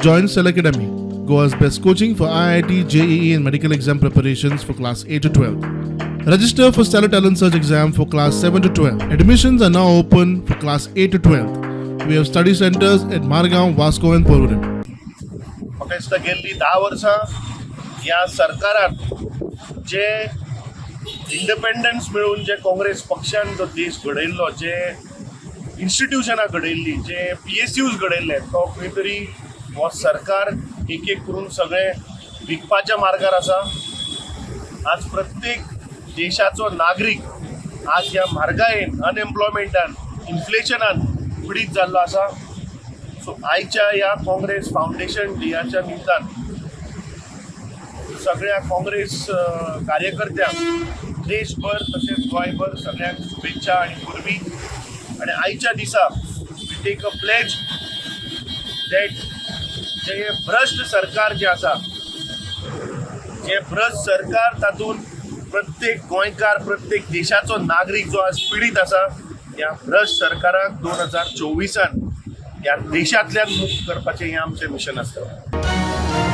Join Cell Academy, Goa's best coaching for IIT, JEE, and medical exam preparations for class 8 to 12. Register for Stellar Talent Search exam for class 7 to 12. Admissions are now open for class 8 to 12. We have study centers at Margao, Vasco, and Porvorim. म्हाका दिसता गेल्ली 10 वर्सां ह्या सरकारान जे independence मेळून जे काँग्रेस पक्षान जो देश घडयल्लो, जे इन्स्टिट्युशनां घडयल्ली, जे पीएसयूज घडयल्ले, तो खंय तरी हो सरकार एक एक करून सगळें विकपाच्या मार्गार आसा. आज प्रत्येक देशाचो नागरीक आज ह्या म्हारगायेन, अनएम्प्लॉयमेंटान, इन्फ्लेशनान पिडीत जाल्लो आसा. सो आयच्या ह्या काँग्रेस फावंडेशन डेयाच्या निमतान सगळ्या काँग्रेस कार्यकर्त्यांक देशभर तशेंच गोंयभर सगळ्यांक शुभेच्छा आनी परबीं. आनी आयच्या दिसा we take a pledge that जे हे भ्रश्ट सरकार जे आसा, जे भ्रश्ट सरकार, तातूंत प्रत्येक गोंयकार, प्रत्येक देशाचो नागरीक जो आज पिडीत आसा, ह्या भ्रश्ट सरकाराक 2024 ह्या देशांतल्यान मुक्त करपाचें हें आमचें मिशन आसता.